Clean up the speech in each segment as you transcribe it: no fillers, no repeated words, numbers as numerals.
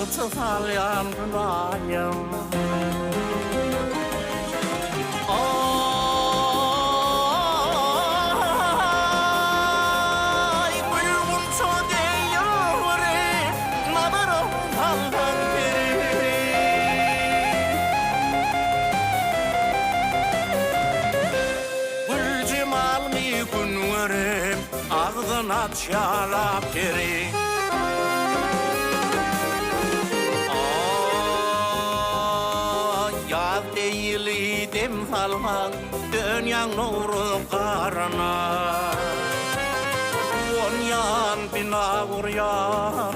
Ýagty salýan gün aýym. Aý, gül-gunça deý ýylgyryp, Nazaryň salsaň peri. Gül jemalňy gün görüp, Agzyn açýar peri. Aý, ýaz deý ýyly dem salsaň, Dönýäň nowruz garyna. Gonýan bina gurýan,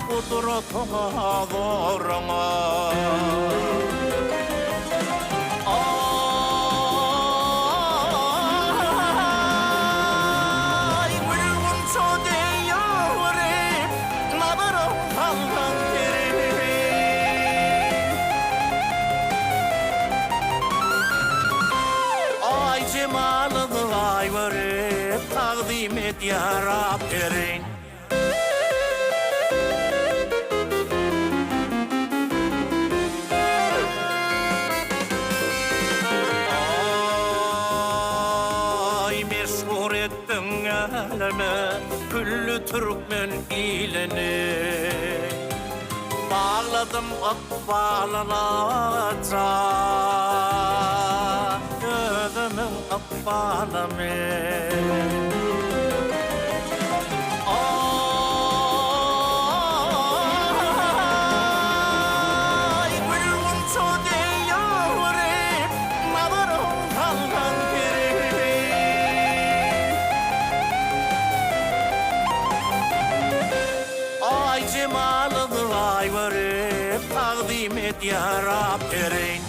Gudratyňa, zoruňa. Aý, gül-gunça deý ýylgyryp, Nazaryň salsaň peri. Aý jemalyňy aý görüp, Tagzym edýär aperin. Aý, meşhur etdiň äleme, Külli türkmen ilini. Bagladym ykbalyna jan, Özümiň ykbalymy. Aý, gül-gunça deý ýylgyryp, Nazaryň salsaň peri. Aý jemalyňy aý görüp, Tagzym edýär aperin.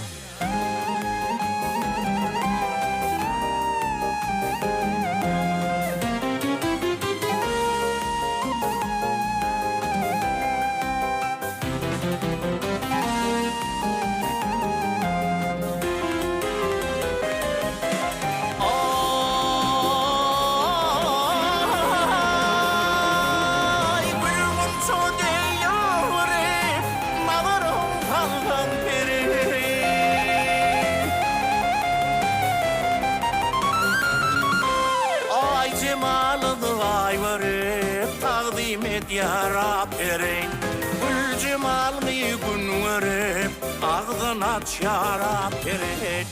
Aý, gül-gunça deý ýylgyryp, Nazaryň salsaň peri. Aý jemalyňy aý görüp, Tagzym edýär aperin. Gül jemalyňy gün görüp, Agzyn açýar aperin.